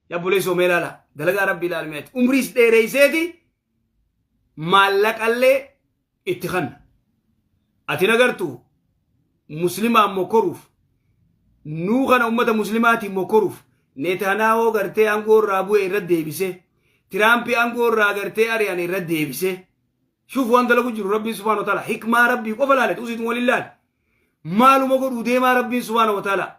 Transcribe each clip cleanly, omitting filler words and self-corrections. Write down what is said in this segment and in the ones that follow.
Yaa obboleessoo, mee ilaala, dalagaa Rabbii ilaali meeti. Umriis dheereyseeti maallaqallee itti kanna. Ati nagartu muslimaan mokoruuf, nuu kana ummata muslimaatiin mokoruuf, Netanyaahoo gartee aangoo irraa bu'e irra deebisee, Tiraampii aangoo irraa gartee ari'an irra deebisee. Shuuf waan dalagu jiru Rabbiin subhaanahu wa ta'ala. Hikmaa Rabbii qofa laale, usiitu waliin laale. Maaluma godhuu deemaa Rabbiin subhaanahu wa ta'ala?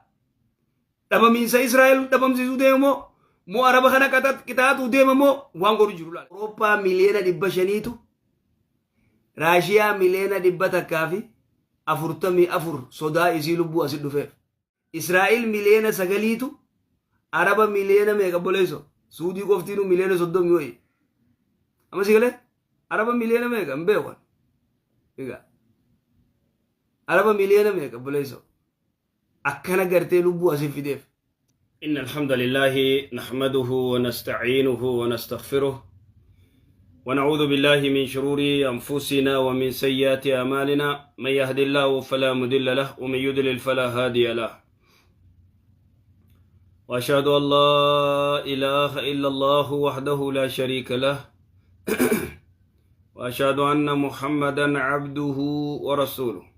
Dhabamiinsa Israa'el dhabamsiisuu deema moo, moo Araba kana qixaaxuu deema moo, waan godhu jiru laale. Awurooppaa 500,000,000tu, Raashiyaa 144,000,000 sodaa isii lubbuu asit dhufeef. Israa'el 9,000,000tu, Araba miliyoona meeqa boleeso? Suudii qoftiinuu 30,000,000 wayi. Amma si galee, Araba miliyoona meeqa hin beeku. Egaa Araba miliyoona meeqa boleeso? Akkana gartee lubbuu asii fideef. إن الحمد لله نحمده ونستعينه ونستغفره ونعوذ بالله من شرور أنفسنا ومن سيئات أعمالنا. من يهد الله فلا مضل له ومن يضلل فلا هادي له، وأشهد أن لا إله إلا الله وحده لا شريك له، وأشهد أن محمدا عبده ورسوله.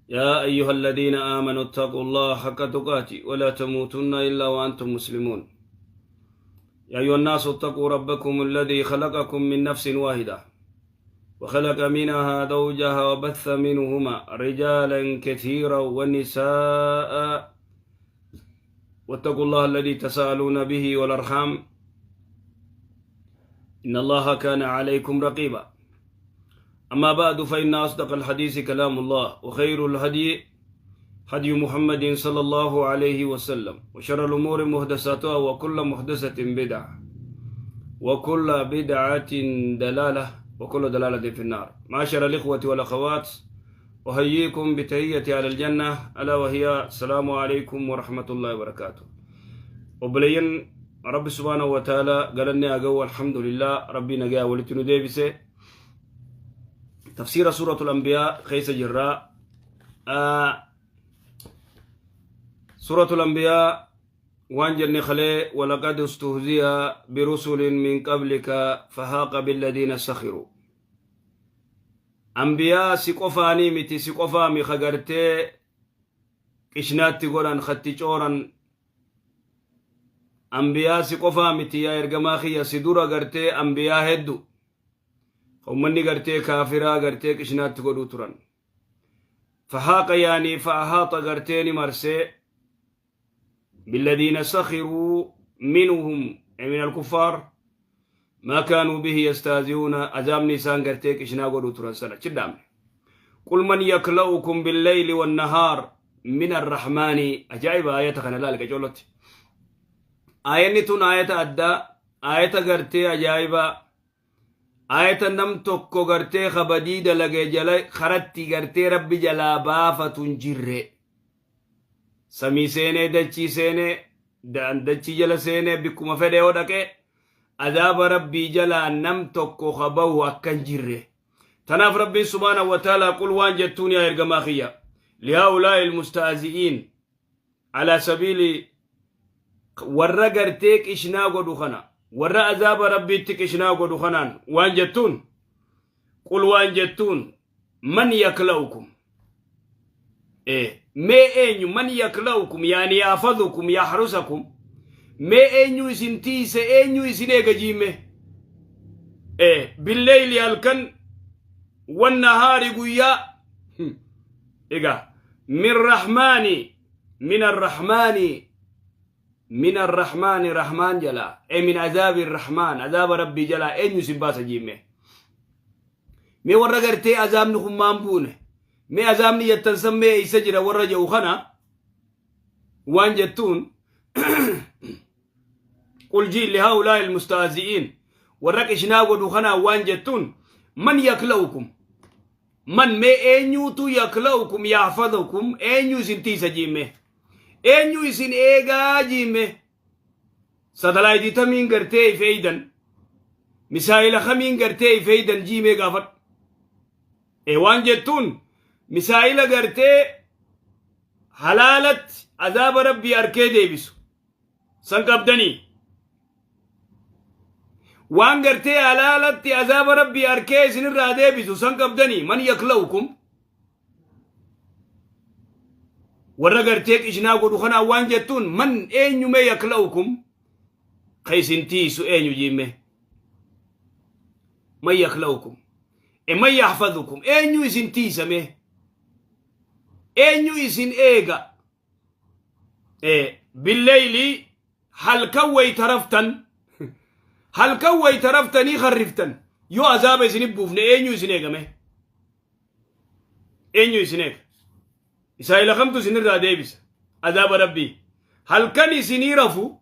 يا أيها الذين آمنوا اتقوا الله حق تقاته ولا تموتن إلا وأنتم مسلمون. يا أيها الناس اتقوا ربكم الذي خلقكم من نفس واحدة وخلق منها زوجها وبث منهما رجالا كثيرا ونساء، واتقوا الله الذي تساءلون به والأرحام إن الله كان عليكم رقيبا. أما بعد، فإن أصدق الحديث كلام الله، وخير الهدي هدي محمد صلى الله عليه وسلم، وشر الأمور محدثاتها، وكل محدثة بدعة، وكل بدعة دلالة، وكل دلالة في النار. معاشر الإخوة والأخوات، أحييكم بتحية أهل الجنة، ألا وهي السلام عليكم ورحمة الله وبركاته. Obboleeyyan, Rabbi subhaanahu wa ta'ala galanni haa ga'u. Alhamdulillah, Rabbii nagaa walitti nu deebise. Tafsiira Suuratul Anbiyaa keessa jirra. Suuratul Anbiyaa waan jenne kalee: ولقد استهزئ برسل من قبلك فحاق بالذين سخروا. Anbiyaa si qofaanii miti, si qofaami kagartee qishnaatti godhan, katti cooran. Anbiyaa si qofaa miti, yaa ergamaa kiyya, si dura gartee anbiyaa heddu ummanni gartee kaafiraa gartee qishnaatti godhuu turan. فحاق يعني فأحاط gartee ni marsee، بالذين سخروا منهم، من الكفار، ما كانوا به يستهزئون. Azaabni isaan gartee qishnaa godhuu turan sana chidhaame. قل من يكلؤكم بالليل والنهار من الرحمن. Ajaa'iba, ayata kana laal qacoolotti. Aayanni tun ayata addaa, ayata gartee ajaa'iba, ayata nam tokko gartee kabadii dalage jala karatti gartee Rabbi jalaa baafatu hin jirre. Samii seenee, dachii seenee, dachii jala seenee, bikkuma fedhe yoo dhaqe, azaaba Rabbii jalaa nam tokko kabahu akka hin jirre. Tanaaf Rabbiin subhaanahu wa ta'ala قل waan jettuun, yaa ergamaa kiyya، لهؤلاء المستهزئين على سبيل warra gartee qishnaa godhu kana, warra azaaba Rabbiitti qishnaa godhu kanaan waan jettuun, قل waan jettuun: من يكلؤكم, mee eenyu, من يكلؤكم يعني يحفظكم يحرسكم, mee eenyu isin tiise, eenyu isin eega jiime, بالليل halkan, والنهار guyyaa, egaa من رحمن من الرحمن من الرحمن rahmaan jalaa, e من عذاب الرحمن, azaaba Rabbii jalaa eenyu isin baasa jiime? Mee warra gartee azaabni kun maan buune, mee azaabni jettan san mee eeysa jira warra jedhu kana waan jettuun: قل جي لهؤلاء المستهزئين, warra qishnaa godhu kana waan jettuun: من يكلؤكم, من mee eenyuutu, يكلؤكم يحفظكم, eenyu isin tiisa jiime, eenyu isin eegaa jiime? Satalaayitii tamiin gartee ifeeydan, misaayila kamiin gartee ifeeydan jiimee gaafadhu. E waan jettuun, misaayila gartee halaalatti azaaba Rabbii arkee deebisu. San qabdanii. Waan gartee halaalatti azaaba Rabbii harkee isinirraa deebisu san qabdanii. Man yakla'ukum. Warra gartee qishnaa godhu kanaan waan jettuun man eenyumee yakla'ukum ka isin tiisu eenyu jiimme. Man yakla'ukum. E man yahfazukum eenyu isin tiisame eenyu isin eega. Billeyli halkan wayta raftan, halkan wayta raftanii karriftan yoo azaaba isin buufne eenyu isin eegame? Eenyu isin eega? Isaa'ila kamtu isinirraa deebisa azaaba Rabbii? Halkan isinii rafu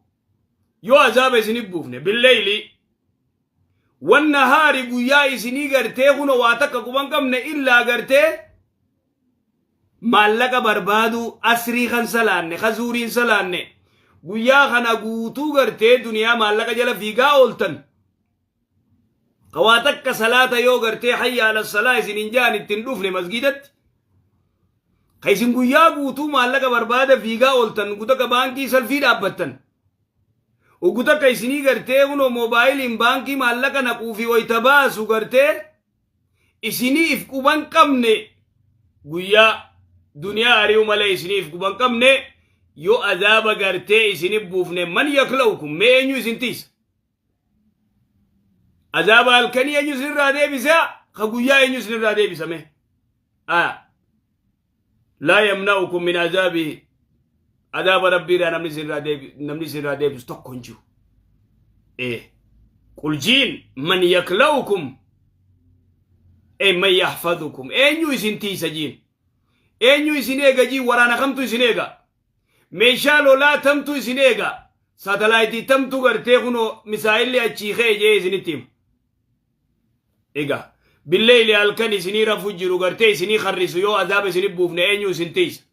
yoo azaaba isin buufne, billeyli wannahaari guyyaa isinii gartee kuno waa takka quban qabne illaa gartee maallaqa barbaaduu, asrii kan salaanne ka zuuriin salaanne, guyyaa kana guutuu gartee duniyaa maallaqa jala fiigaa ooltan, ka waa takka salaata yoo gartee hayya ala salaa isin hin jaan ittiin dhufne masgiidatti, ka isin guyyaa guutuu maallaqa barbaada fiigaa ooltan, gutaka baankii salfii dhaabbattan, ugutaka isinii gartee kunoo moobaayiliin baankii maallaqa naquu fi wayta baasu gartee isinii if quban qabne, guyyaa duniyaa ari'u malee isinii if quban qabne, yoo azaaba gartee isini buufne, man yakla'ukum, mee eenyu isin tiisa? Azaaba halkanii eenyu isinirraa deebisa? Ka guyyaa eenyu isinirraa deebisa mee? Aya, laa yamna'ukum min azaabihi, azaaba Rabbiirraa namni isinirraa deebisu tokko hin jiru. Qul jiin man yakla'ukum e man yahfazukum, eenyu isin tiisa jiin, eenyu isin eega jiin? Waraana kamtu isin eega? Meeshaa lolaa tamtu isin eega? Saatalaayitii tamtu gartee kunoo misaayilli achii ka'e jee isinitti hima? Egaa billeyli halkan isinii rafu jiru gartee isinii karrisu yoo azaaba isinii buufne eenyu isin tiisa?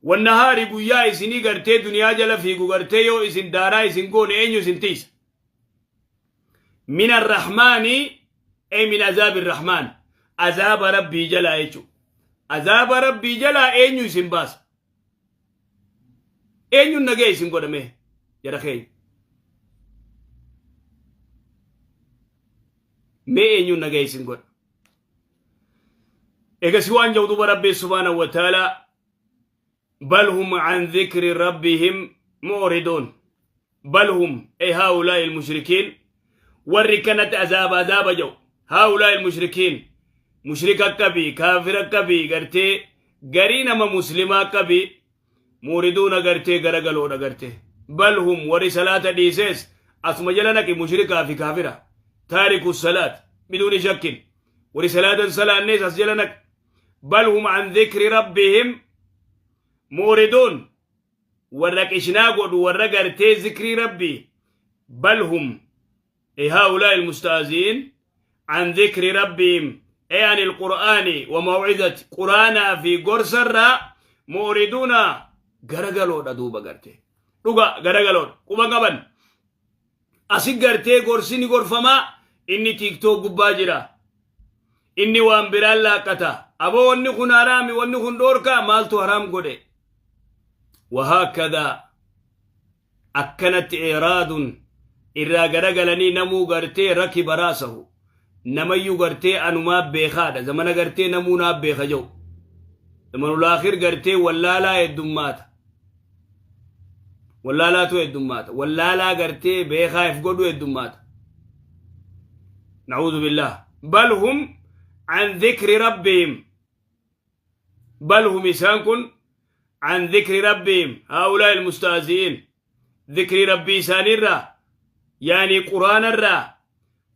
Wannahaari guyyaa isinii gartee duniyaa jala fiigu gartee yoo isin daaraa isin goone eenyu isin tiisa? Min arrahmaani ay min azaabi arrahmaan, azaaba Rabbii jalaa jechuudha. Azaaba Rabbii jalaa eenyu isin baasa? Eenyuun nagee isin godhame jara keenya? Mee eenyuun nagee isin godha? Egasi waan jedhu duba Rabbii subhaanahu wa ta'ala: bal hum an dhikri rabbihim mu'riduun. Bal hum ay haa'ulaa'i almushrikiin, warri kanatti azaaba azaaba jedhu, haa'ulaa'i almushrikiin, mushrika qabi, kaafira qabi, gartee garii nama muslimaa qabi, muuriduuna gartee garagaloodha gartee. Bal hum warri salaata dhiisees asuma jala naqi, mushrikaa fi kaafira taariku salaat biduuni shakkin, warri salaatan salaannees as jala naqi. Bal hum an dhikri rabbihim muuriduun, warra qishnaa godhu, warra gartee zikrii Rabbii. Bal hum ay haa'ulaa'i almusta'aziin an dhikri rabbihim ay an ilqur'aani wa maw'izati, quraanaa fi gorsarraa mu'riduuna, garagaloodha duuba gartee dhuga garagaloodha quba qaban. Asi gartee gorsi ni gorfamaa, inni TikTok gubbaa jira, inni waan biraan laaqqata. Aboo, wanni kun haraami, wanni kun dhoorkaa, maaltu haraam godhe? Wahaakadaa akkanatti iraadun irraa garagalanii namuu gartee rakiba raasahu, namayyuu gartee anumaa beekaadha, zamana gartee namuu naa beeka jedhu, zamanulaakhir gartee wallaalaa heddummaata, wallaalaatu heddummaata, wallaalaa gartee beekaa if godhu heddummaata. Na'uudhu billah. Bal hum an dhikri rabbihim, bal hum isaan kun an dhikri rabbihim, haa'ulaa ilmusta'azi'iin, dhikri Rabbii isaaniirraa, yaani quraanarraa,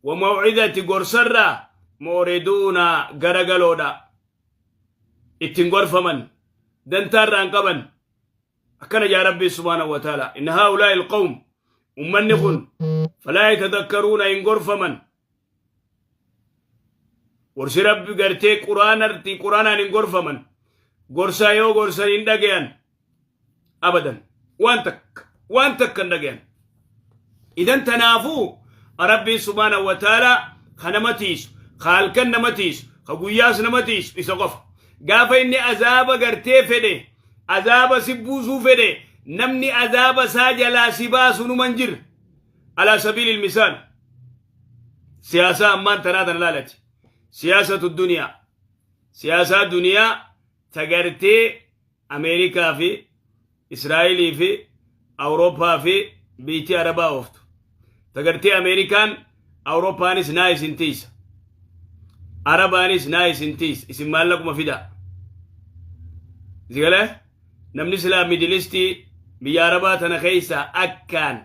wa maw'izati gorsarraa, mu'riduuna garagaloodha, ittiin gorfaman dantaarraa hin qaban. Akkana jaa Rabbii subhaanahu wa ta'ala: inna haa'ulaa'i alqawm, ummanni kun, falaa yatadakkaruuna, hin gorfaman. Gorsi Rabbi gartee quraanarti quraanaan hin gorfaman, gorsaa yoo gorsan hin dhagayan abadan, waan takka waan takka hin dhagayan. Idan tanaafuu Rabbiin subhaanahu wa ta'ala ka nama tiisu, ka halkan nama tiisu, ka guyyaas nama tiisu isa qofa. Gaafa inni azaaba gartee fedhe, azaaba si buusuu fedhe, Namni azaaba isaa jalaa si baasu numan jirre. Alaa sabiilil misaal, siyaasaa ammaan tanaa tana laalati. Siyaasatu duniyaa, siyaasaa duniyaa tagartee Ameerikaa fi Israa'elii fi Awurooppaa fi biitii Arabaa ooftu. Tagartee Ameerikaan Awurooppaanis naa isin tiisa. Arabaanis naa isin tiisa. Isin maallaquma fidaa. Sigalee namni silaa Middle Eastii biyya Arabaa tana keessaa akkaan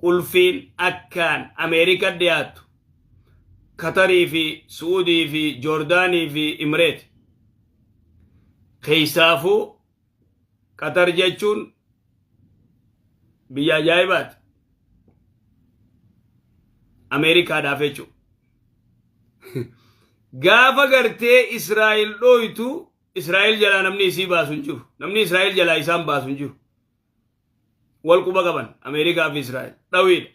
qulfiin akkaan Ameerika dhiyaattu Katarii fi Su'uudii fi Joordaanii fi Imireet. Keessaafuu Qatar jechuun biyya ajaa'ibaati. Ameerikaadhaaf jechuudha. Gaafa gartee Israa'el dhooytu, Israa'el jalaa namni isii baasu hin jiru. Namni Israa'el jalaa isaan baasu hin jiru. Wal quba qaban Ameerikaa fi Israa'el. Dhawiidha.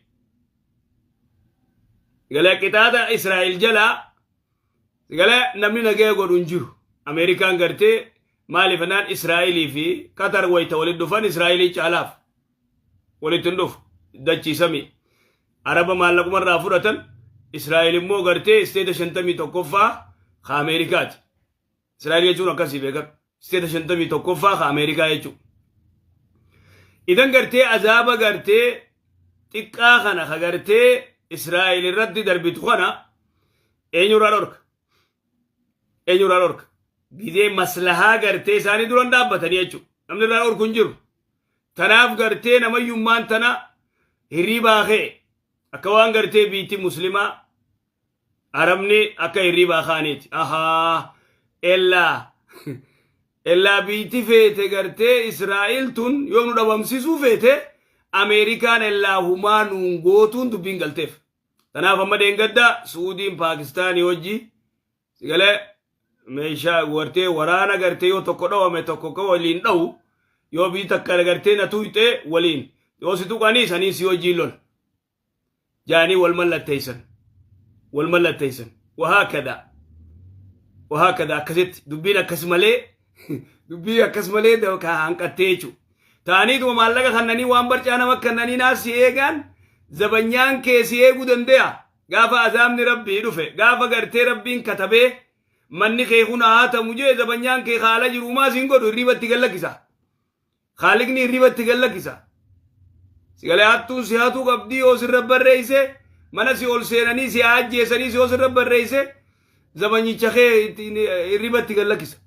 Galee qixaaxa Israa'el jalaa galee namni nagaya godhu hin jiru. Ameerikaan gartee maaliif naan Israa'elii fi Qatar wayita walitti dhufan Israa'elii caalaaf walitti hin dhufu dachiisamii. Araba maallaqumarraa fudhatan. Israa'el immoo gartee state 51ffaa ka Ameerikaati. Israa'el jechuun akkasii beekadhu. State 51ffaa ka Ameerikaa jechuudha. Idan gartee azaaba gartee xiqqaa kana ka gartee Israa'el irratti darbitu kana eenyurraa dhorka? Eenyurraa dhorka? Gizee maslahaa gartee isaanii duran dhaabbatanii jechuudha. Namni irraa dhorku hin jiru. Tanaaf gartee namayyummaan tana hirriibaa ka'e akka waan gartee biitti muslimaa Arabni akka hirriibaa kaaniiti. Ahaa, ellaa ellaa biitti feete gartee Israa'el tun yoo nu dhabamsiisuu feete Ameerikaan ellaa humaa nuun gootuun dubbiin galteef. Tanaaf amma deengadda Suudiin Paakistaanii wajji sigalee meeshaa gartee waraana gartee yoo tokko dhawame tokko ka waliin dhawu, yoo biyyi takka gartee na tuyxee waliin yoo si tuqanii sanii si wajjiin lola jaanii wal mallatteessan, wal mallatteessan. Wahaakada wahaakada, akkasitti dubbiin akkas malee, dubbii akkas malee ka hanqattee jechuudha. Ta'aniituma maallaqa kannanii waan barcaa nama kannanii naas si eegaan zabanyaan kee si eeguu danda'a. Gaafa azaabni Rabbii dhufe, gaafa gartee Rabbiin katabee manni kee kun haa hatamu jee, zabanyaan kee haala jiru maa siin godhu, hirriibatti gallakkisa. Khaalikni hirribatti gallakkisa. Sigalee hattuun si hatuu qabdii yoo sirra barreesse, mana si ol seenanii si haa ajjeesanii si yoo sirra barreesse, zabanyicha kee hirribatti gallakkisa.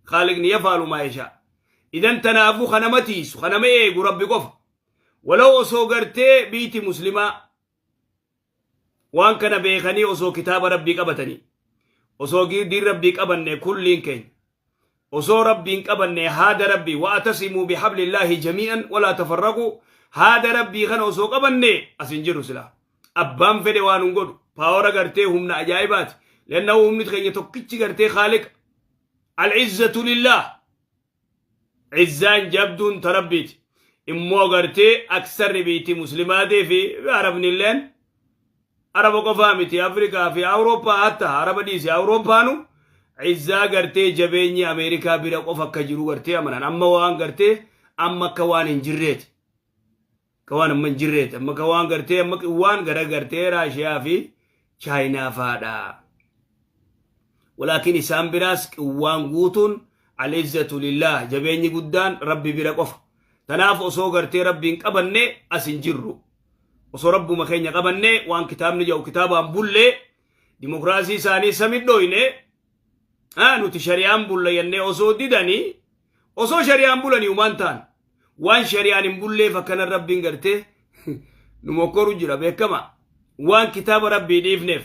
Khaalikni yafaalu maa yashaa. Idan tanaafuu kan nama tiisu, kan nama eegu Rabbi qofa. Walau osoo gartee biiti muslimaa waan kana beekanii osoo kitaaba Rabbii qabatanii, osoo diin Rabbii qabanne, kulliin keenya osoo Rabbiin qabanne, haada Rabbii wa'tasimuu bihablillaahi jamii'an walaa tafarraquu, haada Rabbii kana osoo qabanne as hin jiru silaa. Abbaan fedhe waan hin godhu. Power gartee humna ajaa'ibaati. Lennahu humni keenya tokkichi gartee Khaaliqa. Al-izzatu lillah. Izzaan jabduun ta Rabbiiti. Immoo gartee aksarri biitti muslimaatii fi Arabni illeen, Araba qofaa miti, Afrikaa fi Awurooppaa, hatta Araba dhiise, Awurooppaanu izzaa gartee jabeenyi Ameerikaa bira qofa akka jiru gartee amanan. Amma waan gartee amma akka waan hin jirreeti. Akka waan amma hin jirreeti. Amma akka waan gartee amma waan gara gartee Raashiyaa fi Chaayinaa faadha. Walaakin isaan biraas qiwwaan guutuun al-izzatu lillah, jabeenyi guddaan Rabbi bira qofa. Tanaaf osoo gartee Rabbiin qabanne as hin jirru. Osoo Rabbuma keenya qabanne, waan kitaabni jedhu kitaabaan bullee, dimokiraasii isaanii sami dhoyne, nuti shari'aan bulla jennee osoo didanii, osoo shari'aan bulanii humaan ta'an, waan shari'aan hin bulleef akkana Rabbiin gartee nu mokkoru jira beekama. Waan kitaaba Rabbii dhiifneef.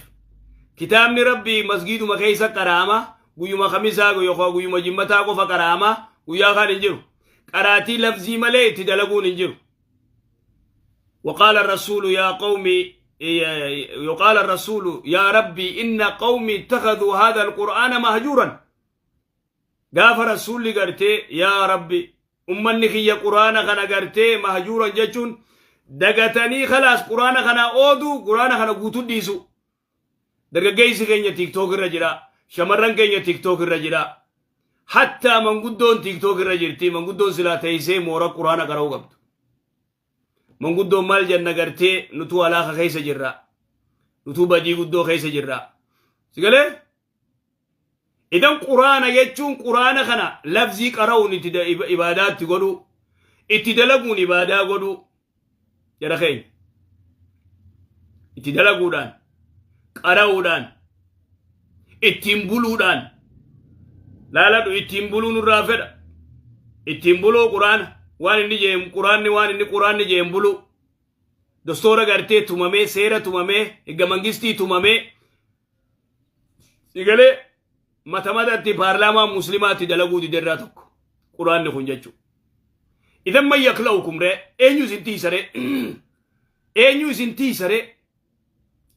Kitaabni Rabbii masgiiduma keessa qara'ama, guyyuma Kamisaa yookaan guyyuma Jimmataa qofa qara'ama, guyyaa kaan hin jiru. Qaraatii lafzii malee itti dalaguun hin jiru. وقال الرسول يا قومي، وقال الرسول يا ربي إن قومي اتخذوا هذا القرآن مهجورا. Gaafa rasuulli gartee yaa Rabbi, ummanni kiyya Quraana kana gartee mahjuuran jechuun dagatanii, khalaas Quraana kana ooduu, Quraana kana guutuu dhiisu. Dargaggeessi keenya TikTok irra jira, shamarran keenya TikTok irra jira, hattaa manguddoon TikTok irra jirti. Manguddoon silaa teessee moora Quraana qara'uu qabdu. Manguddoon maal jenna gartee? Nutuu alaaka keessa jirra, nutuu badii guddoo keessa jirra. Sigalee idan Quraana jechuun, Quraana kana lafzii qara'uun itti ibaadaatti godhu, itti dalaguun ibaadaa godhu. Jara keenya, itti dalaguudhaan, qara'uudhaan, ittiin buluudhaan laaladhu. Ittiin buluu nurraa fedha. Ittiin buluu Quraana, waan inni jeen, Quraanni waan inni Quraanni jeen buluu. Dostoora gartee tumamee, seera tumamee, higga mangistii tumamee, sigalee mata matatti paarlaamaa Muslimaatti dalaguu diderraa tokko Quraanni kun jechuudha. Idan man yakla'ukum ree? Eenyu isin tiisaree? Eenyu isin tiisaree?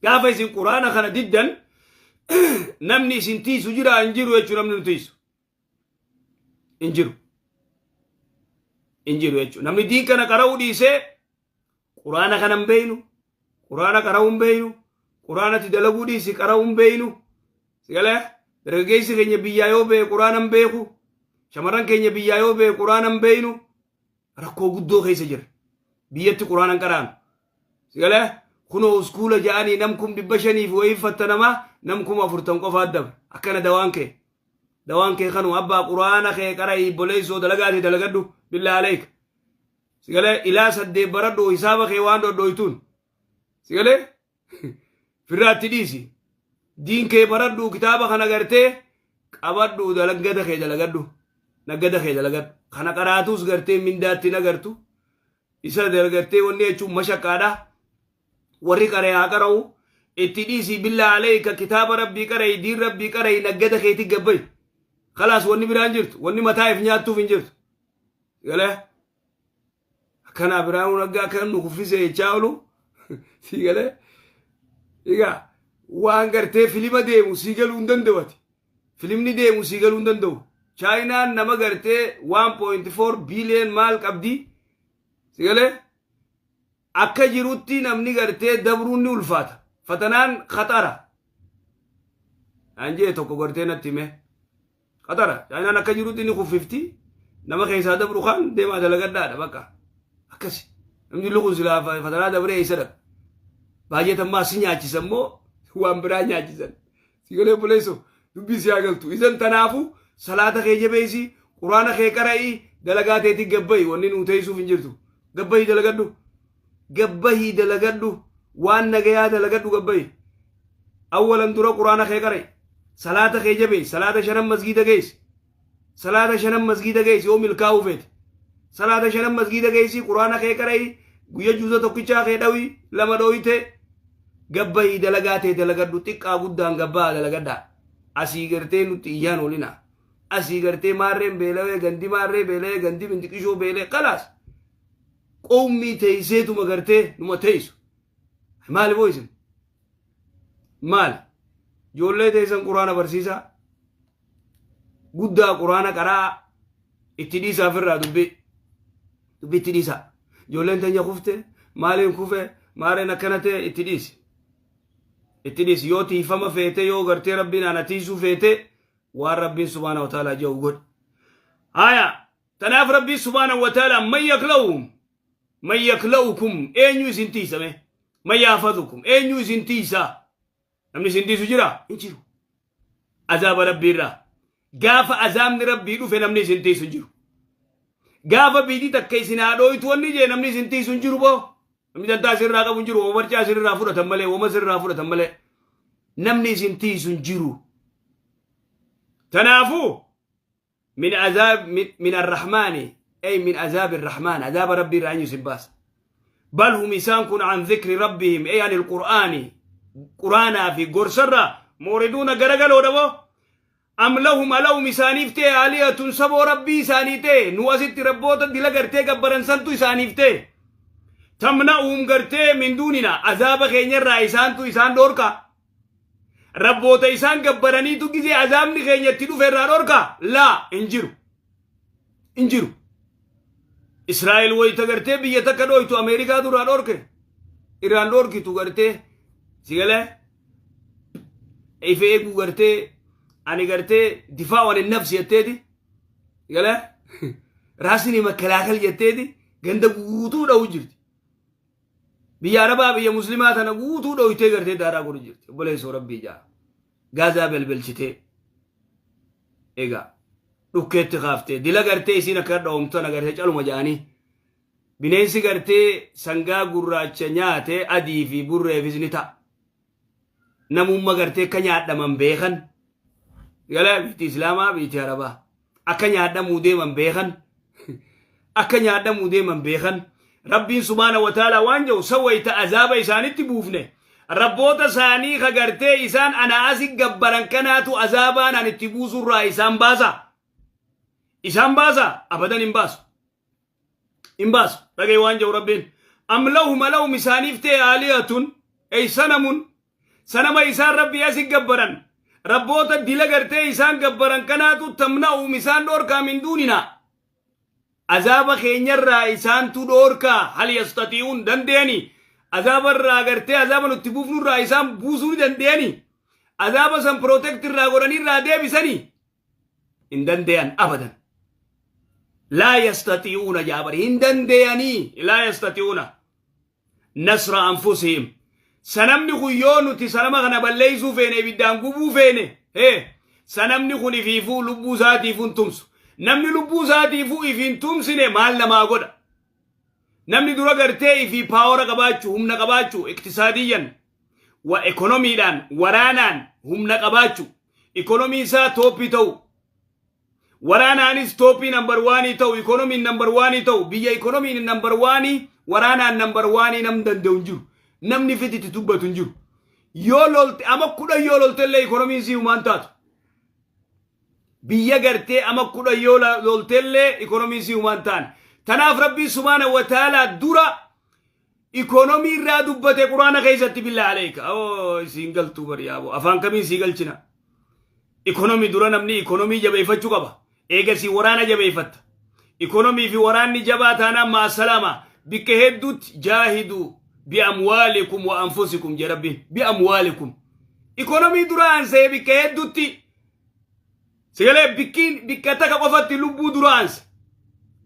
Gaafa isin Quraana kana diddan namni isin tiisu jira? Hin jiru jechuudha. Namni nu tiisu hin jiru, hin jiru jechuudha. Namni diin kana qara'uu dhiisee, Quraana kana hin beeynu, Quraana qara'uu hin beeynu, Quraanatti dalaguu dhiisi, qara'uu hin beeynu. Sigalee dargaggeessi keenya biyyaa yoo be'e Quraana hin beeku. Shamarran keenya biyyaa yoo be'e Quraana hin beeynu. Rakkoo guddoo keessa jira. Biyyatti Quraana hin qaraanu. Sigalee kunoo uskuula ja'anii nam 500,000 wayii fattanamaa, nam 40,000 qofaa dabra. Akkana dawaan kee. Dawaan kee kanuma abbaa. Quraana kee qara'ii, boleessoo dalagaatee dalagadhu, billaa aleek. Sigalee ilaa 8 baradhu, hisaaba kee waan dhodhoytuun. Sigalee firraatti dhiisi. Diin kee baradhu, kitaaba kana gartee qabadhu, dalaggada kee dalagadhu. Naggada kee dalagadhu. Kana qaraatus gartee mindaatti nagartu. Isa dalagartee wanni jechuun mashaqqaadha. Warri qaree haa qara'u. Itti dhiisi, billaa aleeka, kitaaba Rabbii qara'i, diin Rabbii qara'i, naggada keetti gabbayi. Kalaas, wanni biraan jirtu, wanni mataa if nyaattuuf hin jirtu. Galee akkana Abiraamuu Naggaa akka nu kuffise jechaa oolu si galee. Egaa waan gartee filima deemu si galuu hin danda'u ati. Filimni deemu si galuu hin danda'u. Chaayinaan nama gartee 1.4 billion maal qabdi? Si galee akka jirutti namni gartee dabruun ni ulfaata. Fatanaan khaxara. An jee tokko gartee natti hime. Khaxara. Chaayinaan akka jirutti ni kuffifti. Nama keessaa dabru kan deemaa dalagadhaadha bakka. Akkasi. Namni lukun silaa fatanaa dabree eessa dhaqa? Baay'ee ammaa si nyaachisan moo waan biraa nyaachisan? Si galee, obboleessoo, dubbii si haa galtu. Isan tanaafu salaata kee jabeessi, Quraana kee qara'ii, dalagaa teetii gabbayi. Wanni nuu teessuuf hin jirtu. Gabbayi dalagadhu. Gabbahii dalagadhu. Waan nagayaa dalagadhu, gabbayi. Awwalan dura Quraana kee qara'i. Salaata kee jabeessi. Salaata shanan masgiida geessi. Salaata shanan masgiida geessi yoo milkaa'uu feete. Salaata shanan masgiida geessi, Quraana kee qara'i, guyya juuza tokkichaa kee dhawi, lama dhooyte. Gabbayii dalagaa tee dalagadhu. Xiqqaa guddaan gabbaa dalagadhaa. Asii gartee nutti iyyaan oolina. Asii gartee maarreen beelawee, gandi maarree beelawee, gandi mindiqishoo beelee, kalaas. Qoommii teesseetuma gartee numa teessu. Maali boo isin? Maali? Ijoollee teessan Quraana barsiisaa. Guddaa Quraana qaraa, itti dhiisaa ofirraa dubbii. Dubbii itti dhiisaa. Ijoolleen teenya kufte, maaliin kufe, maareen akkana ta'e, itti dhiisi. Itti dhiisi. Yoo tiifama feete, yoo gartee Rabbiin ana tiisuu feete, waan Rabbiin subhaana wa ta'ala jedhu godhi. Haya, tanaaf Rabbiin subhaana wa ta'ala man yakla'uhum, man yakla'ukum, eenyu isin tiisame? Man yahfazukum, eenyu isin tiisaa? Namni isin tiisu jira? Hin jiru. Azaaba Rabbii irraa. Gaafa azaabni Rabbii dhufe namni isin tiisu hin jiru. Gaafa biitii takka isin haa dhooytu wanni jee namni isin tiisu hin jiru boo. Namni dantaa isinirraa qabu hin jiru. Wama barcaa isinirraa fudhatan malee, wama isinirraa fudhatan malee. Namni isin tiisu hin jiru. Tanaafuu min azaab min arrahmaani, ay min azaabi arrahmaan, azaaba Rabbii irraa eenyu isin baasa? Bal hum, isaan kun, an dhikri rabbihim, ay an ilqur'aani, Quraanaa fi gorsarraa, muuriduuna, garagaloodha boo. Am lahum, alahum, isaaniif ta'e, aalihatun, saboo Rabbii isaanii ta'e, nu asitti rabboota dila gartee gabbaran santu isaaniif ta'e, tamna'uhum gartee min duunina, azaaba keenyarraa isaantu isaan dhoorka? Rabboota isaan gabbaraniitu gizee azaabni keenya itti dhufe irraa dhorka? Laa, hin jiru, hin jiru. Israa'el wayita gartee biyya takka dhoytu Ameerikaatu irraa dhorke? Irraan dhorkitu. Gartee si galee ife eeguu gartee ani gartee difaa wani nafsi jetteeti galee raasini makkalaakal jetteeti ganda guutuu dha'u jirti. Biyya Arabaa, biyya Muslimaa tana guutuu dhoytee gartee daaraa godhu jirti. Obboleessoo Rabbii jaa. Gaazaa belbelchitee. Egaa dhukkeetti kaaftee dila gartee isiin akka dhawamtu tana gartee caluma ja'anii. Bineensi gartee sangaa gurraacha nyaate adii fi burreefis ni ta'a. Namumma gartee akka nyaadhaman beekan. Gala biyyi Islaamaa, biyyi Arabaa. Akka nyaadhamuu deeman beekan. Akka nyaadhamuu deeman beekan. Rabbiin subhaana wa ta'ala waan jedhu sawayta azaaba isaanitti buufne. Rabboota isaanii ka gartee isaan ana asi gabbaran kanaatu azaabaan an itti buusurraa isaan baasa. Isaan baasa, abadan hin baasu. Hin baasu. Dhagaye waan jedhu Rabbiin. Am lahum, alahum isaaniif ta'e aalihatun ey sanamun, sanama isaan Rabbii asi gabbaran. Rabboota dila gartee isaan gabbaran kanaatu tamna'uum isaan dhoorkaa min duuninaa. Azaaba keenyarraa isaantu dhoorkaa? Hal yastati'uun, danda'ani? Azaaba irraa gartee azaaba nutti buufnurraa isaan buusuu ni danda'ani? Azaaba san protect irraa godhanii irraa deebisanii? Hin danda'an abadan. Laa yastati'uuna jaabari, hin danda'anii. Laa yastati'uuna nasra anfusihim. Sanamni kun yoo nuti sanama kana balleeysuu feene, ibiddaan gubuu feene, hee, sanamni kun ifiifuu lubbuu isaatiifuu hin tumsu. Namni lubbuu isaatiifuu if hin tumsine maal namaa godha? Namni dura gartee ifii power qabaachuu, humna qabaachuu, iqtisaadiyyan wa ekonomiidhaan, waraanaan humna qabaachuu, ikonomii isaa top ta'u, waraanaanis top number one ta'u, ikonomiin number one ta'u. Biyya ikonomiin number one, waraanaan number one nam danda'u hin jiru. Namni fititti dubbatu hin jiru. Yoo lolte ama 10 yoo lolte illee ikonomiin sii humaan taatu. Biyya gartee ama 10 yoo lolte illee ikonomiin sii humaan taane. Tanaaf Rabbiin subhaana wa ta'ala dura ikonomii irraa dubbate Quraana keessatti. Billaa aleeka, oo isiin galtuu bari yaabo, afaan kamiin sii galchina? Ikonomii dura, namni ikonomii jabeeffachuu qaba. Eegasii waraana jabeeffatta. Ikonomii fi waraanni jabaa taanaan maasalaama. Bikka hedduutti jaahiduu bi'amwaalikum wa anfusikum jee Rabbiin. Bi'amwaalikum, ikonomii dura aansee bikka hedduutti sigalee bikkiin bikka takka qofatti lubbuu dura aanse.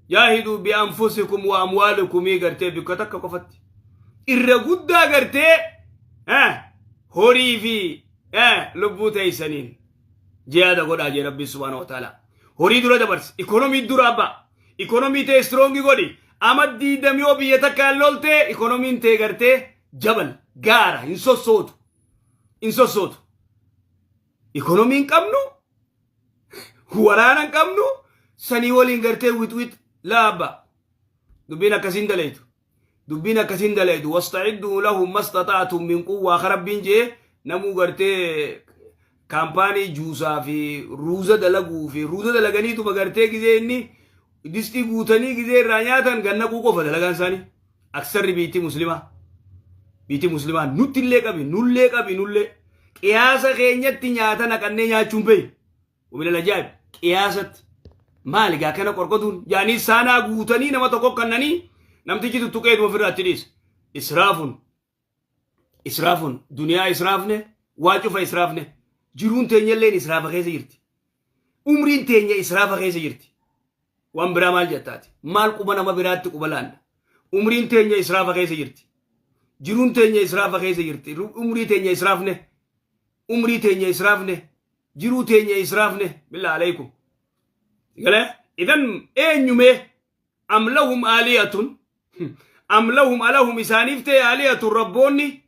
Jaahiduu bi'anfusikum wa amwaalikumii gartee bikka takka qofatti irra guddaa gartee horii fi lubbuu teeysaniin jihaada godhaa jee Rabbiin subhaana wa ta'ala. Horii dura dabarse, ikonomii dura abbaa ikonomii ta'e strong godhi. Ama 20 yoo biyya takkaan loltee ikonomiin ta'e gartee jabal gaara hin sossootu, hin sossootu. Ikonomii hin qabnu, waraana hin qabnu, sanii waliin gartee wix wix laa abbaa, dubbiin akkasiin dalaytu, dubbiin akkasiin dalaytu. Wastacidduu lahum mastaxa'tum min quwwaa ka Rabbiin jee, namuu gartee kaampaanii juusaa fi ruuza dalaguu fi ruuza dalaganiituma gartee gizee inni distii guutanii gizee irraa nyaatan gannaquu qofa dalagaan isaanii. Aksarri biitti Muslimaa, biitti Muslimaa nutti illee qabi, nullee qabi, nullee qiyaasa keenyatti nyaata naqannee nyaachuun beeyi. Wamilal ajaa'ib, qiyaasatti maali gaa kana qorqotuun jaanii saanaa guutanii nama tokko kannanii namtichi tuttuqeetuma ofirraa itti dhiisa. Israafun, israafun, duniyaa israafne, waa cufa israafne. Jiruun teenyalleen israafa keessa jirti. Umriin teenya israafa keessa jirti. Waan biraa maal jettaati? Maal quba nama biraatti quba laanna? Umriin teenya israafa keessa jirti. Jiruun teenya israafa keessa jirti. Umrii teenya israafne, umrii teenya israafne, jiruu teenya israafne. Billaa alaykum. Galee idan eenyumee? Am lahum aaliyatun, am lahum, alahum isaaniif ta'e aaliyatun, rabboonni,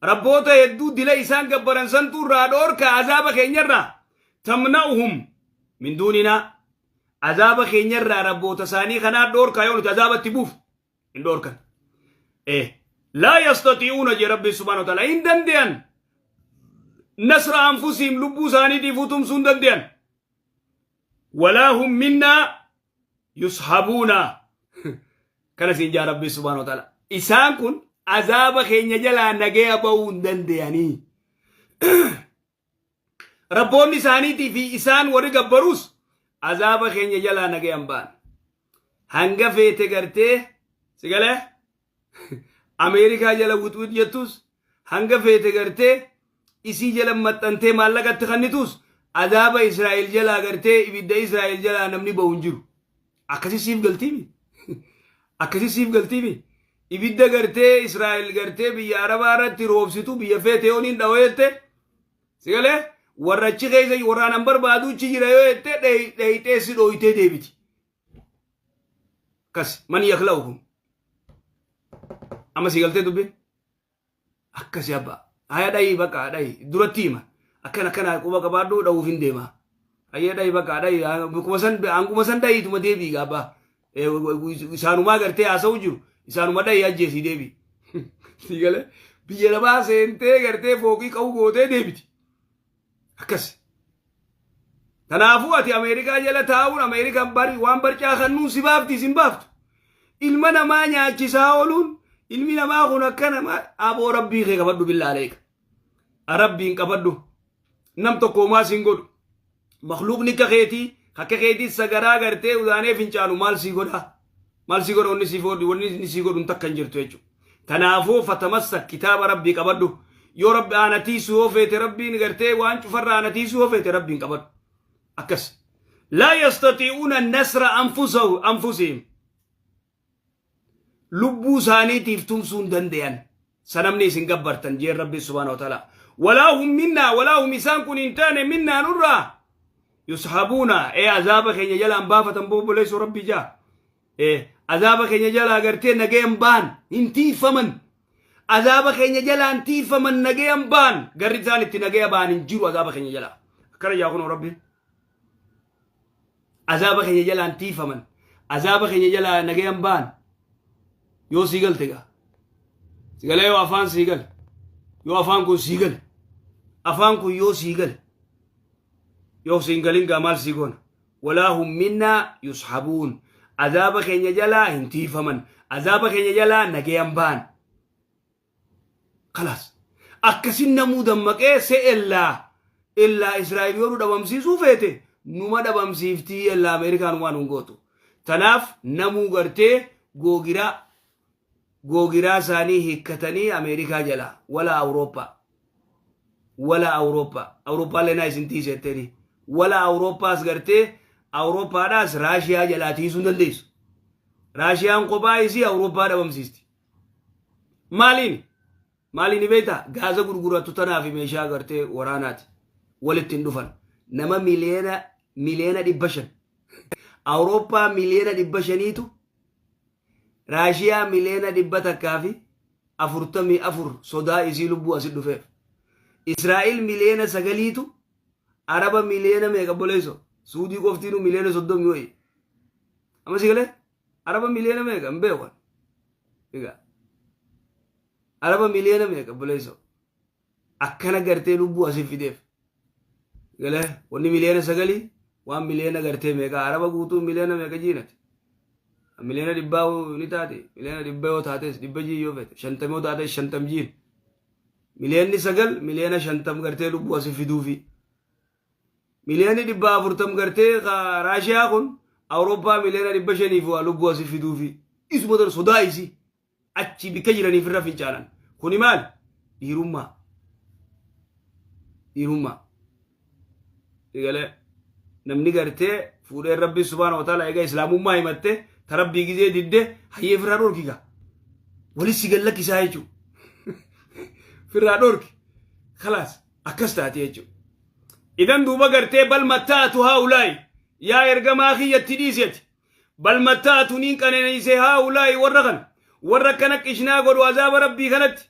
rabboota hedduu dila isaan gabbaran santu irraa dhoorka azaaba keenyarraa? Tamna'uhum min duuninaa, azaaba keenyarraa rabboota isaanii kanaa dhoorka? Yoo nuti azaabatti buuf hin dhoorkan. Laa yastati'uuna jee Rabbi subhaanahu wa ta'ala, hin dande'an. Nasra anfusihim, lubbuu isaaniitiif utumsuu hin dande'an. Walaa hum minnaa yushabuuna kana siin jaa Rabbi subhaanahu wa ta'ala. Isaan kun azaaba keenya jalaa nagaya ba'uu hin dande'anii. Rabboonni isaaniitii fi isaan warri gabbaruus azaaba keenya jalaa nagayan ba'an. Hanga feete gartee si galee Ameerikaa jala wixwix jettus, hanga feete gartee isii jala maxxantee maallaqatti kannitus, azaaba Israa'el jalaa gartee ibidda Israa'el jalaa namni ba'u hin jiru. Akkasi siif galtiimi? Akkasi siif galtiimi? Ibidda gartee Israa'el gartee biyya Arabaa irratti roobsitu biyya feete yoo niin dhawa jette, si galee, warra achi keessa warraan an barbaadu achi jira yoo jette, dheeyxee si dhooytee deebiti. Akkas man yakla'ukum. Amma si galtee dubbiin? Akkasi abbaa. Haya, dhayi, bakka dhayi, duratti hima. Akkana akkana quba qabaadhu, dha'uuf hin deema. Hayyee, dhayi, bakka dhayi, kuma san hanguma san dhayiituma deebii abbaa. Isaanumaa gartee haasa'u jiru, isaanuma dhayi, ajjeesii deebii. Si galee, biyya lafaa seentee gartee fooqii qabu gootee deebiti. Akkas. Kanaafuu ati Ameerikaa jala taa'uun, Ameerikaan bari waan barcaa kannuun si baafti, sin baaftu. Ilma namaa nyaachisaa ooluun, ilmi namaa kun akka namaa, aboo rabbii kee qabadhu, billaaleeka. Rabbiin qabadhu. Nam tokko homaa siin godhu. Makluuqni akka keetii, akka keetii sagaraa gartee udaanee fincaanu maal sii godhaa? Maal sii godha? Wanni sii godhu, wanni inni sii godhu takka hin jirtu jechuudha. Kanaafuu fatamassa, kitaaba rabbii qabadhu. Yoo rabbi aanatiisu yoo feete, rabbiin gartee waan cufarra aanatiisu yoo feete, rabbiin qabadhu. Akkas. لا يستطيعون نصر أنفسهم. Lubbuu isaaniitiif tumsuu hin danda'an. Sanamni isin gabbartan jeen rabbi سبحانه وتعالى. ولا هم منا، ولا هم isaan kun hin taane، منا nurraa، يصحبون ee azaaba keenya jalaan baafatan. Boobboleessoo rabbi jaa. Azaaba keenya jalaa gartee nagayan baan hin tiifaman. Azaaba keenya jalaan tiifaman, nagayan baan, garri isaan itti nagaya baan hin jiru azaaba keenya jalaa. Akkana jaa kunoo rabbi. Azaaba keenya jalaan tiifaman. Azaaba keenya jalaa nagayan baan. Yoo sii galte gaa. Si galee, yoo afaan sii gale. Yoo afaan kun sii gale. Afaan kun yoo sii gale. Yoo siin galin gaa maal sii goona? ولا هم منا يصحبون. Azaaba keenya jalaa hin tiifaman. Azaaba keenya jalaa nagayan baan. خلاص. Akkasin namuu dammaqee se ellaa. Ellaa Israa'el yoo nu dhabamsiisuu feete numa dhabamsiiftii, ellaa Ameerikaan waan hin gootu. Tanaaf namuu gartee googiraa isaanii hiikkatanii Ameerikaa jalaa wala Awurooppaa. Wala Awurooppaa. Awurooppaallee naa isin tiisetteeni. Wala Awurooppaas gartee Awurooppaadhaas Raashiyaa jalaa tiisuu hin dandeessu. Raashiyaan kophaa isii Awurooppaa dhabamsiisti. Maaliin? Maaliin beektaa? Gaaza gurgurattu tanaa fi meeshaa gartee waraanaati. Walitti hin dhufan. Nama 500,000,000. Awurooppaa 500,000,000tu Raashiyaa 144,000,000 sodaa isii lubbuu asit dhufeef. Israa'el 9,000,000tu Araba miliyoona meeqa boleeso? Suudii qoftiinuu 30,000,000 wayi. Amma si galee? Araba miliyoona meeqa hin beeku. Egaa Araba miliyoona meeqa boleeso? Akkana gartee lubbuu asii fideef. Galee, wanni 9,000,000 waan miliyoona gartee meeqa, Araba guutuu miliyoona meeqa jiinati? 100,000,000 ni taate, 100,000,000 yoo taates 100 jii, yoo fete 50 yoo taates 50 jiin. 9,000,000 50,000,000 gartee lubbuu asii fiduufi. 400,000,000 gartee Raashiyaa kun Awurooppaa 500,000,000 waa lubbuu asii fiduufi. Isuma dara sodaa isii achi bikka jiraniif irra fincaanan. Kuni maal? Dhiirummaa. Dhiirummaa. Egalee, namni gartee fuudhee rabbi سبحانه وتعالى egaa islaamummaa himatte, ta rabbii gizee didde, hayyee firraa dhorki gaa. Walis si gallakkisaa jechuudha. Firraa dhorki. خلاص, akkas taate jechuudha. إذن duuba gartee بل متعت هؤلاء, yaa ergamaa kiyyatti dhiiseti. بل متعت niin qananiise, هؤلاء warra kana, warra kana qishnaa godhu azaaba rabbii kanatti.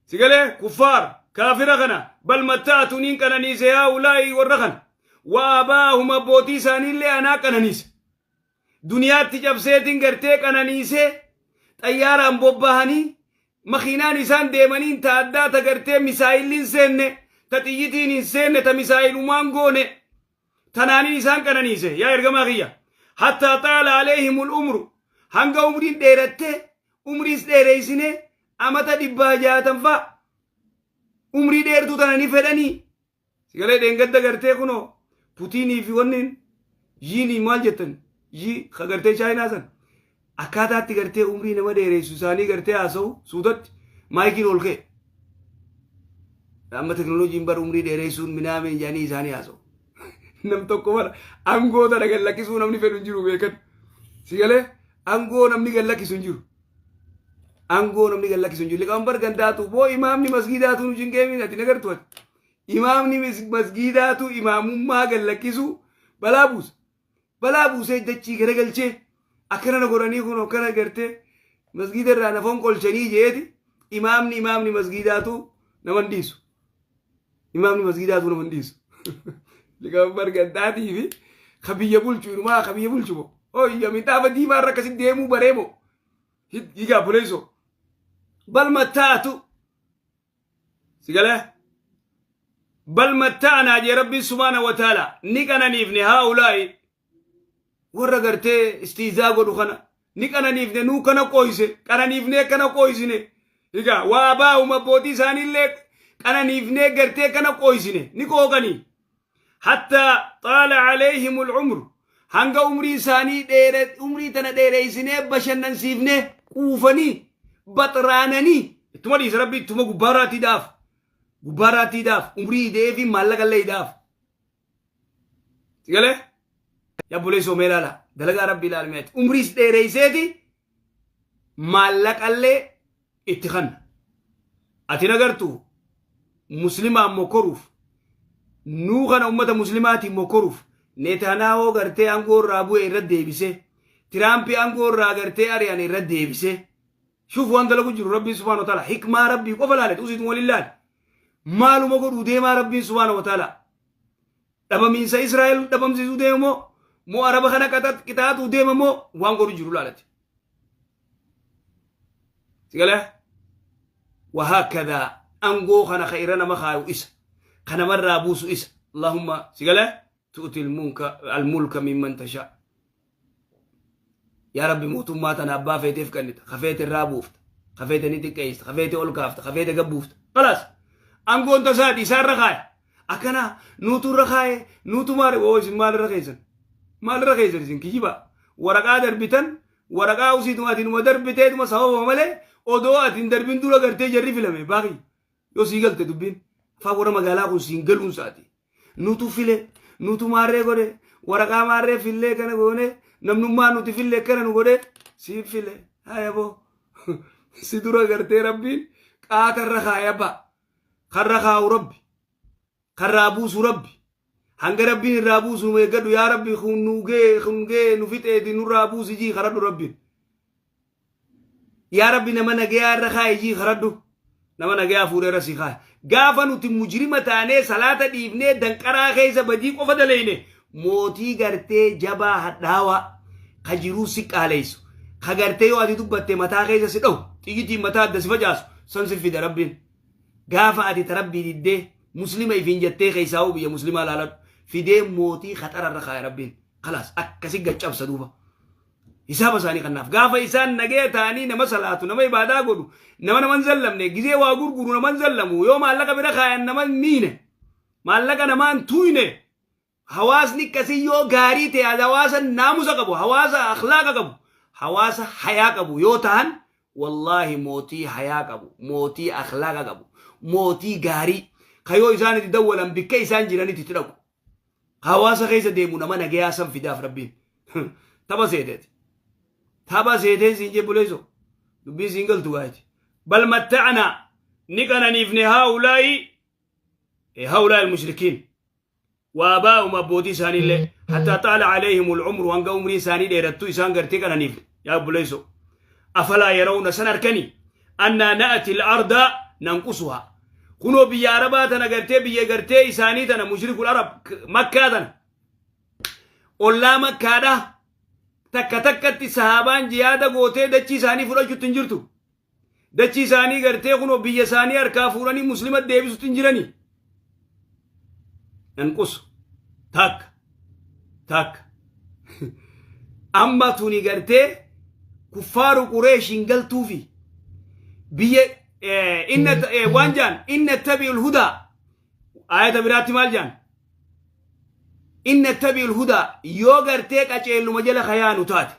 Sigalee, kuffaar kaafira kana, بل متعت niin qananiise, هؤلاء warra kana, وآباءهم abbootii isaaniillee anaa qananiise. Duniyaatti cabseetiin gartee qananiisee, xayyaaraan bobbahanii, makiinaan isaan deemaniin ta addaa, ta gartee misaayilli hin seenne, ta xiyyitiin hin seenne, ta misaayilumaan goone tanaanin isaan qananiise, yaa ergamaa kiyya. حتى طال عليهم العمر, hanga umriin dheerattee, umriis dheereysine, amata 160 fa'a umrii dheertuu tana ni fedhanii. Sigalee, dheengadda gartee kunoo Putiinii fi wanni yiinii maal jettan yii ka gartee Chaayinaa san akkaataatti gartee umrii nama dheeressu isaanii gartee haasa'u suutatti maayikiin ol ka'e. Amma teknooloojiin bara umrii dheeressuun minaameen jedhanii isaanii haasa'u. Nam tokko bara aangoo tana gad lakkisuu namni fedhu hin jiru, beekan. Sigalee, aangoo namni gad lakkisu hin jiru. Aangoo namni gad lakkisu hin jiru. Liqaambar gandaatu boo imaamni masgiidaatu nu cinqeemin ati nagartu ati. Imaamni masgiidaatu imaamummaa gad lakkisu balaa buusa. Balaa buusee dachii garagalchee akkana na godhanii kun akkana gartee masgiida irraa na fonqolchanii jeeti imaamni masgiidaatu nama hin dhiisu. Imaamni masgiidaatu nama hin dhiisu. Liqaambar gandaatii fi ka biyya bulchu inumaa ka biyya bulchu moo. Oyya minxaafa diimaa irra akkasitti deemuu baree moo. Higaa buleessoo. Bal mattaatu. Sigalee. Bal matta'anaa jee Rabbiin subhaana wa ta'ala ni qananiifne haa'ulaa'i warra gartee istiizaa godhu kana ni qananiifne, nuu kana qooyse qananiifnee kana qooysine. Egaa waa baa'uma abbootii isaaniillee qananiifnee gartee kana qooysine ni qooqanii. Hatta xaala alayhim al'umr, hanga umrii isaanii dheere, umrii tana dheereysinee bashannansiifnee quufanii baxraananii ittuma dhiisa. Rabbi ittuma gubbaarraatti daaf, gubbaarraatti daaf, umrii ide'ee fi maallaqa illee idaaf. Sigalee yaa buleessoo, mee ilaala dalagaa Rabbi ilaalmeeti, umriis dheereyseeti maallaqallee itti kanna. Ati nagartu muslimaan mokoruuf, nuu kana ummata muslimaatiin mokoruuf Netanyaahoo gartee aangoo irraa bu'e irra deebisee, Tiraampii aangoo irraa gartee ari'an irra deebisee. Shuuf waan dalagu jiru Rabbiin subhaana wa ta'ala. Hikmaa Rabbii qofa laale, usiitu waliin laale. Maaluma godhuu deemaa Rabbiin subhaana wa ta'ala? Dhabamiinsa Israa'el dhabamsiisuu deema moo, moo Araba kana qixaaxuu deema moo? Waan godhu jiru laalati. Sigalee wahaakadaa aangoo kana ka irra nama kaayu isa, ka namarraa buusu isa. Allahumma, sigalee, tu'ti almulka mimman tashaa. Yaa Rabbi, mootummaa tana abbaa feeteef kennita, ka feete irraa buufta, ka feete ni xiqqeessita, ka feete ol kaafta, ka feete gad buufta. Khalaas, aangoon tasaati isaa irra kaaya. Akkana nuutu irra kaaye, nuutu maal oo isin maal irra keessan, maal irra keessan? Isin kijiba waraqaa darbitan, waraqaa usiituma ati numa darbiteetuma sababa malee odoo ati hin darbin dura gartee jarri filame baaqi. Yoo sii galte dubbiin afaan warra magaalaa kun siin galuun isaati. Nutu file, nutu maarree godhe, waraqaa maarree fillee kana goone, namnummaa nuti fille akkana nu godhe, siin file hayaboo si dura gartee Rabbiin qaatarra kaaya ba'a. Karra kaa'u Rabbi, karraa buusu Rabbi. Hanga Rabbiin irraa buusu nu eeggadhu. Yaa Rabbi, kun nu gee, kun gee, nu fixeeti, nurraa buusi jii karadhu Rabbiin. Yaa Rabbi, nama nagayaa irra kaa'i jii karadhu. Nama nagayaa fuudhee irra si kaaya. Gaafa nuti mujrima taanee salaata dhiifnee danqaraa keessa badii qofa daleyne, mootii gartee jabaa hadhaawaa ka jiruu si qaaleysu, ka gartee yoo ati dubbatte mataa keessa si dhahu, xiyyitiin mataa adda si facaasu san si fida Rabbiin. Gaafa ati ta Rabbii diddee muslima ifiin jettee keessaa biyya muslimaa laaladhu fidee mootii khaxara irra kaaya Rabbiin. Khalaas, akkasi gaccabsa duuba. Hisaaba isaanii kannaaf. Gaafa isaan nagaya ta'anii nama salaatu, nama ibaadaa godhu, nama naman zallamne, gizee waa gurguru naman zallamu, yoo maallaqa bira kaayan nama miine, maallaqa namaan tuyne, hawaasni akkasii yoo gaarii ta'e, hawaasa naamusa qabu, hawaasa akhlaaqa qabu, hawaasa hayaa qabu yoo ta'an, wallaahi mootii hayaa qabu, mootii akhlaaqa qabu, mootii gaarii kayoo isaan itti dawwalan bikka isaan jiranitti itti dhaqu, hawaasa keessa deemu, nama nagayaa san fidaaf Rabbiin. Tapha seeteeti, tapha seeteen siin jebbuleeso dubbiin siin galtu gaa'iti. Bal matta'anaa, ni qananiifne, haa'ulaa'i almushrikiin wa abaa'um, abbootii isaaniillee, hattaa xaala alayhim al'umru, hanga umrii isaanii dheerattu isaan gartee qananiifne. Yaa obboleesso, afalaa yarawna, san arkanii, annaa na'ati al-arda nanqusuhaa? Kunoo biyya Arabaa tana gartee, biyya gartee isaanii tana, mushrikul Arab Makkaa tana, ollaa Makkaadha, takka takkatti sahaabaan jihaada gootee dachii isaanii fudhachuutti hin jirtu. Dachii isaanii gartee kunoo biyya isaanii harkaa fuudhanii muslima deebisutti hin jiranii. Nanqusu takka takka amma tuni gartee kuffaaru Qureeshiin galtuufi biyya inna waan jaan inna tabi'ul hudaa. Ayata biraatti maal jaan? Inna tabi'ul hudaa, yoo gartee qaceelluma jala kayaanu taate,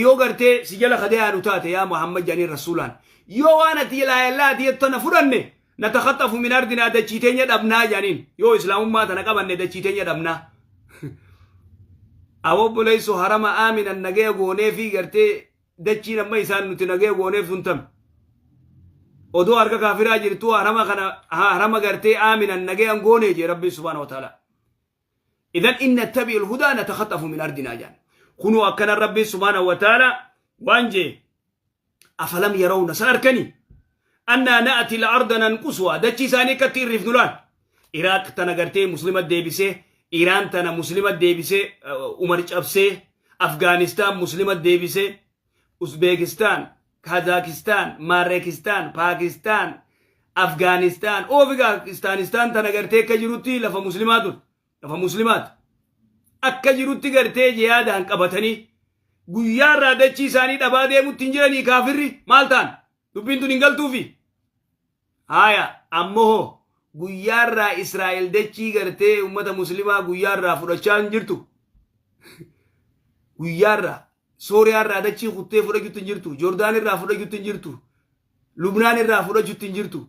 yoo gartee si jala kadeyaanu taate yaa Muhammad jedhanii rasuulaan, yoo waan ati laayallaa ati jettu tana fudhanne, natakhaxafu min ardinaa, dachii teenya dhabnaa jedhaniin. Yoo islaamummaa tana qabanne dachii teenya dhabnaa. Awwa obboleessoo, harama aaminan nagaya goonee fi gartee Dachiin amma isaan nuti nagee gooneef sun tami. Odoo harka kaafiraa jirtuu harama kana harama gartee aaminan nagee an goonee jee Rabbiin subhaanahu wa ta'ala. Idan in nattabi'il hudaa natakhaxafu min ardinaa jaan. Kunoo akkana Rabbiin subhaanahu wa ta'ala waan jee afalam yarawna san arkanii annaa na'ati al-arda nanqusuhaa dachii isaanii akkatti irrifnu laal. Iraaq tana gartee muslima deebisee Iraan tana muslima deebisee Umar cabsee Afgaanistaan muslima deebisee Uzbeekistaan, Kazaakistaan, Maarreekistaan, Paakistaan, Afgaanistaan, Oofigaanistaan tana gartee akka jirutti lafa muslimaa turte. Lafa muslimaati. Akka jirutti gartee jihaadaan qabatanii guyyaa irraa dachii isaanii dhabaa deemutti hin jiranii kaafirri maal ta'an? Dubbiin tun hin galtuufi. Haaya ammoo hoo guyyaa irraa Israa'el dachii gartee ummata muslimaa guyyaa irraa fudhachaa hin jirtu. Guyyaa irraa Sooriyaa irraa dachii kuttee fudhachuutti hin jirtu. Joordaan irraa fudhachuutti hin jirtu. Lubnaan irraa fudhachuutti hin jirtu.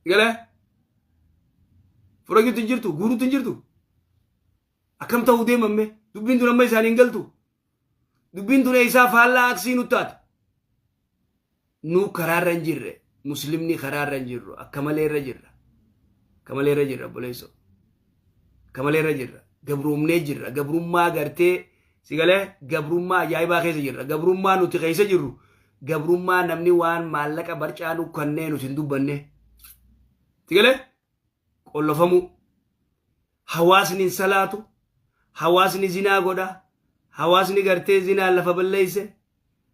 Galee fudhachuutti hin jirtu. Guuruutti hin jirtu. Akkam ta'uu deemamme dubbiin tun amma isaanii hin galtu. Dubbiin tun eessaa faallaa aksii nu taate. Nu karaarra hin jirre. Muslimni karaarra hin jirru. Akka malee irra jirra. Akka malee irra jirra obboleessoo. Akka malee irra jirra. Gabroomnee jirra. Gabrummaa gartee si galee gabrummaa ajaa'ibaa keessa jirra. Gabrummaa nuti keessa jirru gabrummaa namni waan maallaqa barcaa nu kannee nuti hin dubbanne. Si galee qollofamuu. Hawaasni hin salaatu. Hawaasni zinaa godha. Hawaasni gartee zinaan lafa balleesse.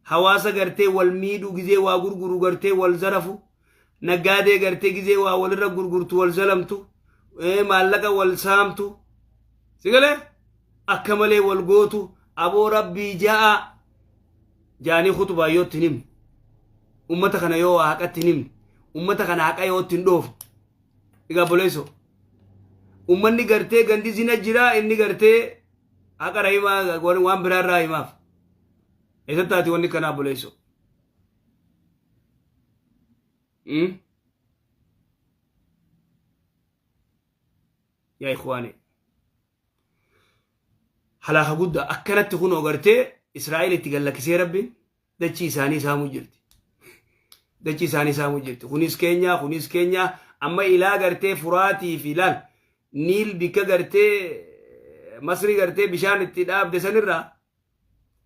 Hawaasa gartee wal miidhuu gizee waa gurguru gartee wal zarafu. Naggaadee gartee gizee waa walirra gurgurtu wal zalamtu. Maallaqa wal saamtu. Si galee? Akka malee wal gootu. Aboo rabbii ja'a. Jaanii khutubaa yoo itti hin himne. Ummata kana yoo waa haqatti hin himne. Ummata kana haqa yoo itti hin dhoofne. Egaa obboleessoo. Ummanni gartee gandi zina jira inni gartee haqa rahimaa waan biraa irraa himaaf. Eessatti taati wanni kanaa obboleessoo? Yaa ikhwaani. Halaaka guddaa akkanatti kunoo gartee Israa'el itti gallakkisee rabbiin dachii isaanii saamuu jirti. Dachii isaanii saamuu jirti. Kunis keenya, kunis keenya amma ilaa gartee furaatii fi laal Niil bikka gartee Masrii gartee bishaan itti dhaabde sanirraa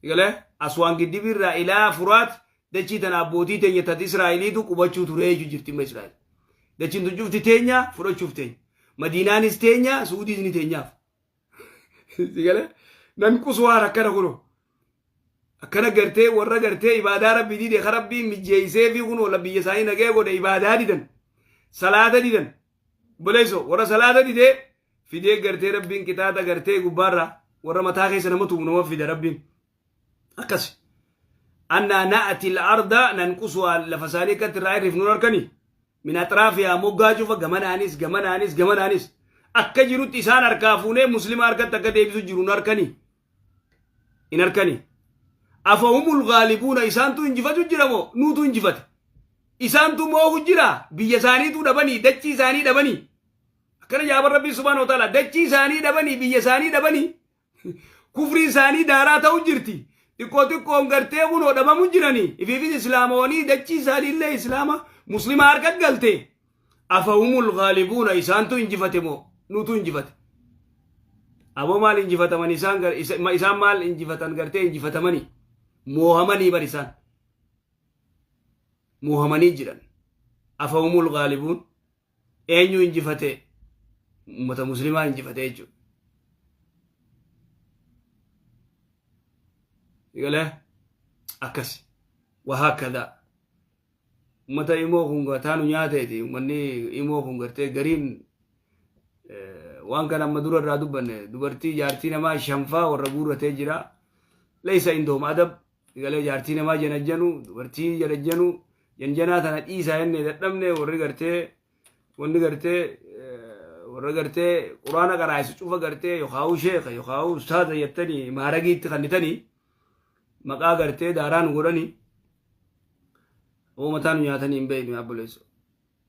galee Aswaan giddibiirraa ilaa furaat dachii tana abbootii teenya tati Israa'eliitu qubachuu ture jechuu jirti amma Israa'el. Dachiin tun cufti teenya fudhachuuf teenya. Madiinaanis teenya Suudiis ni teenyaaf. Sigale nan qusuwaan akkana kunoo. Akkana gartee warra gartee ibaadaa rabbii dide ka rabbiin mijjeessee fi kunoo biyya isaanii nagee godhe ibaadaa didan. Salaata didan. Obboleessoo warra salaata didee fidee gartee rabbiin qixaaxa gartee gubbaarraa warra mataa keessa nama tumu nama fida rabbiin. Akkasi. Annaa na'ati al-arda nanqusuhaa lafa isaanii akkatti irraa hirrifnu harkanii. Min axraafihaa moggaa cufa gamanaanis gamanaanis gamanaanis akka jirutti isaan harkaa fuunee muslima harkatti akka deebisu jiru hin harkanii. Hin harkanii. Afahumul gaalibuuna isaantu injifatu jira moo nuutu injifate. Isaantu moohu jira biyya isaaniitu dhabanii dachii isaanii dhabanii. Akkana jaaban rabbii subhaanahu wa ta'ala dachii isaanii dhabanii biyya isaanii dhabanii Kufriin isaanii daaraa ta'u jirti. Xiqqoo xiqqoon gartee kunoo dhabamu jiranii. Ifiifis islaamawanii dachii isaanii illee islaama muslima harka galte. Afahumul gaalibuuna isaantu injifate moo nutu injifate. Aboo maal injifataman isaan isaan maal injifatan gartee injifatamanii moohamanii bar isaan moohamanii jiran. Afahumul gaalibuun Eenyu injifate? Ummata muslimaa injifate jechuudha. Galee akkas wahaakkadaa ummata imoo kun taanu nyaateeti ummanni imoo kun gartee gariin waan kana amma dura irraa dubbanne dubartii jaartii namaa shanfaa warra guurratee jira leeysa indoom adab galee jaartii namaa janajjanu dubartii janajjanu Janjanaa tana dhiisaa jennee dadhabne warri gartee wanni gartee warra gartee quraana qaraa'isu cufa gartee yookaan sheeka yookaan ustaaza jettanii maaragiitti kannitanii maqaa gartee daaraa nu godhanii aboo mataa nu nyaatanii hin beeknu yaa obboleesso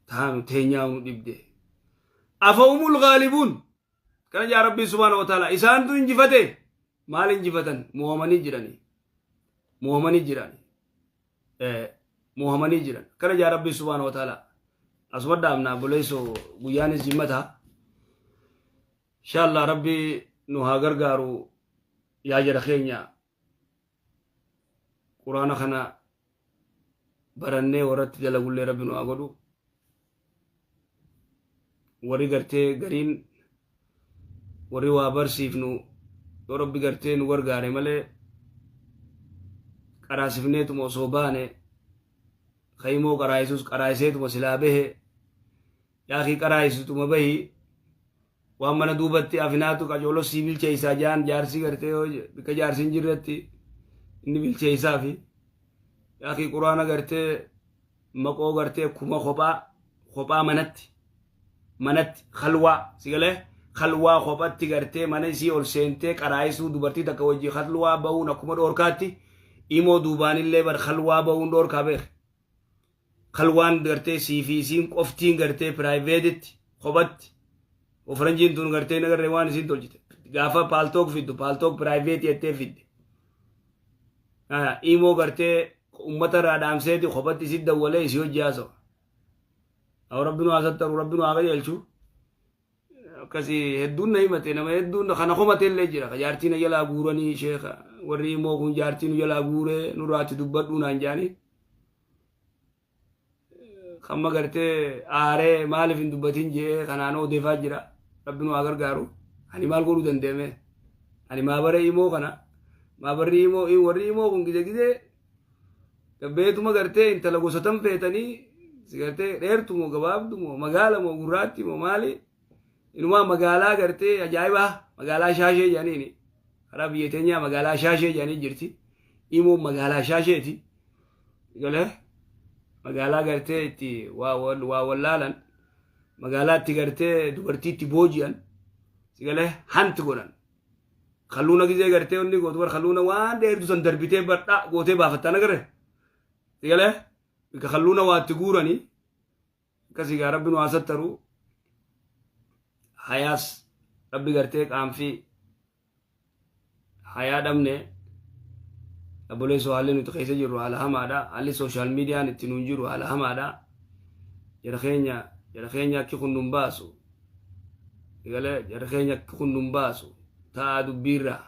taanu teenyaa nu dhibde afahumul gaalibuun kana jaa rabbii subhaana wa ta'ala isaantu injifate maal injifatan mo'amanii jiranii. Moohamanii jiran. Moohamanii jiran. Kana jaa Rabbi subhaanahu wa ta'ala. Asuma dhaabna obboleessoo, guyyaanis jimmata. Inshallah Rabbi nu haa gargaaru. Yaa jara keenya, quraana kana barannee warratti dalagullee Rabbi nu haa godhu. Warri gartee gariin warri waa barsiifnu, yoo Rabbi gartee nu gargaare malee, qaraasifneetuma osoo baane kayimoo qaraayisus qaraayiseetuma silaa bahe. Yaakii qaraayisutuma bahi, waan mana duubatti afinaatu qacoolo sii bilcheessaa jaan. Jaarsi gartee yoo bikka jaarsi hin jirretti inni bilcheessaa fi yaakii quraana gartee maqoo gartee kuma kophaa kophaa manatti manatti khalwaa sigalee khalwaa kophatti gartee mana isii ol seentee qaraayisuu, dubartii takka wajji khalwaa bahuun akkuma dhoorkaatti, imoo duubaanillee bar khalwaa bahuun dhoorkaa beek. Khalwaan gartee sii fi isiin qoftiin gartee privateitti kophatti. Faranjiin tun gartee nagarree waan isiin tolchite gaafa Paltalk fiddu, Paltalk private jettee fidde. Imoo gartee ummata irraa dhaamseeti kophatti isit dawwalee isii hojii haasawa. Rabbi nu haa sattaru, Rabbi nu haa qajeelchu. Akkasii hedduun na himate, nama hedduun kana komate illee jira. Jaartii na jalaa guuranii, sheeka, warri imoo kun jaartii nu jalaa guuree nurraatti dubbadhuu naan jaanii. Kamma gartee aaree maaliif hin dubbatin jee kanaan odeeffaa jira. Rabbi nu haa gargaaru. Ani maal godhuu dandeeme? Ani maabara imoo kana, maabarri imoo, warri imoo kun gide gide gabbeetuma gartee intala gosa tan feetanii si gartee dheertu moo gabaabdu moo magaala moo gurraatti moo maali, inumaa magaalaa gartee ajaa'ibaa, magaalaa shaashee jedhaniini. Karaa biyya teenyaa magaalaa shaashee jedhanii jirti. Imoo magaalaa shaasheeti. Galee magaalaa gartee itti waa wallaalan, magaalaa itti gartee dubartii itti booji'an, si galee hanti godhan. Kalluuna gizee gartee onni gootu bar kalluuna waan dheertu san darbitee badhaa gootee baafattaan agarre. Si galee bika kalluuna waa itti guuranii akkasii gaa. Rabbi nu haa sattaru. Hayaas Rabbi gartee qaanfii hayaa dhabne. Obboleessoo, haalli nuti keessa jirru haala hamaadha. Haalli social mediaan itti nuun jiru haala hamaadha. Jara keenya, jara keenya, akki kun nun baasu. Galee jara keenya, akki kun nun baasu. Ta'a dubbiirraa,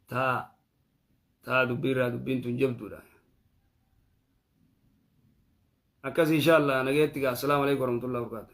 ta'a, ta'a dubbiirraa, dubbiin tun jabduudha. Akkas, inshallah, nageetti gaa. Assalaamu alaikum warahmatullahi wabarakatuh.